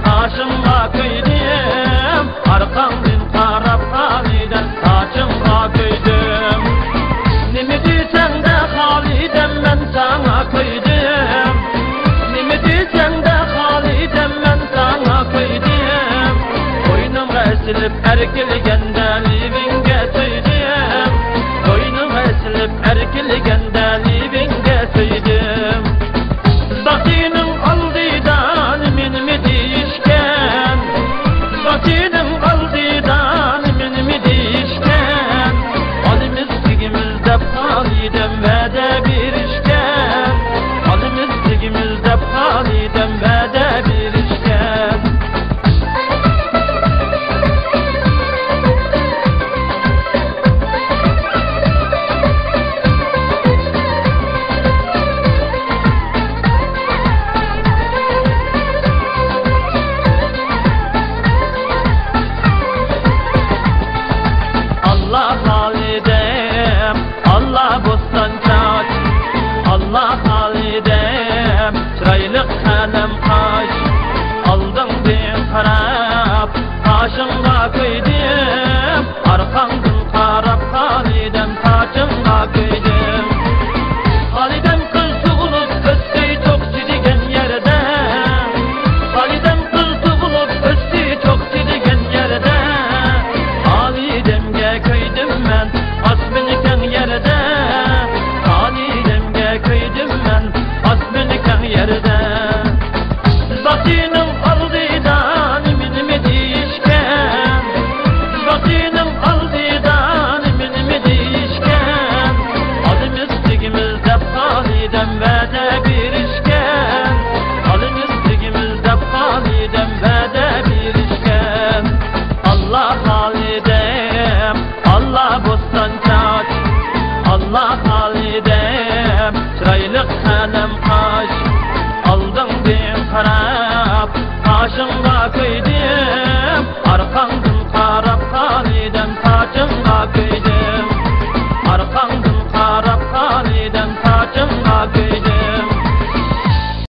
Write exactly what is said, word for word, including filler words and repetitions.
قارشىڭغا كۆيدۈم، ئارقاڭدىن قاراپ خالىدەم، ساچىڭغا كۆيدۈم. نېمە دېسەڭدە خالىدەم، مەن ساڭا كۆيدۈم. نېمە دېسەڭدە خالىدەم، مەن ساڭا كۆيدۈم. قوينۇڭغا ئېسىلىپ ئەركىلىگەندە لېۋىڭگە سۆيدۈم. قوينۇڭغا ئېسىلىپ ئەركىلىگەندە لېۋىڭگە سۆيدۈم. باقىنىڭ ئالدىدا نېمىنىمۇ دېيىشكەن؟ باقىنىڭ ئالدىدا نېمىنىمۇ دېيىشكەن؟ ئالىمىز تېگىمىز دەپ خالىدەم ۋەدە بېرىشكەن. ئالىمىز تېگىمىز دەپ خالىدەم ۋەدە بېرىشكەن. ئاللا خالىدەم، ئاللا بوستان چاچ، ئاللا خالىدەم، چىرايلىق قەلەم قاش. ئالدىڭدىن قاراپ قاشىڭغا كۆيدۈم، ئارقاڭدىن قاراپ خالىدەم، ساچىڭغا كۆيدۈم. خالىدەم قىز تۇغۇلۇپ ئۆتتى چوقچى دېگەن يەردە. خالىدەم قىز تۇغۇلۇپ ئۆتتى چوقچى دېگەن يەردە. خالىدەمگە كۆيدۈم مەن ئاسمىنى كەڭ يەردە. خالىدەمگە كۆيدۈم مەن ئاسمىنى كەڭ يەردە. باقىنىڭ ئالدىدا نېمىنىمۇ دېيىشكەن؟ باقىنىڭ ئالدىدا نېمىنىمۇ دېيىشكەن؟ ئالىمىز تېگىمىز دەپ خالىدەم ۋەدە بېرىشكەن. ئالىمىز تېگىمىز دەپ خالىدەم ۋەدە بېرىشكەن. ئاللا خالىدەم، ئاللا بوستان چاچ، ئاللا خالىدەم، چىرايلىق قەلەم قاش. ئالدىڭدىن قاراپ قاشىڭغا كۆيدۈم، ئارقاڭدىن قاراپ خالىدەم، ساچىڭغا كۆيدۈم.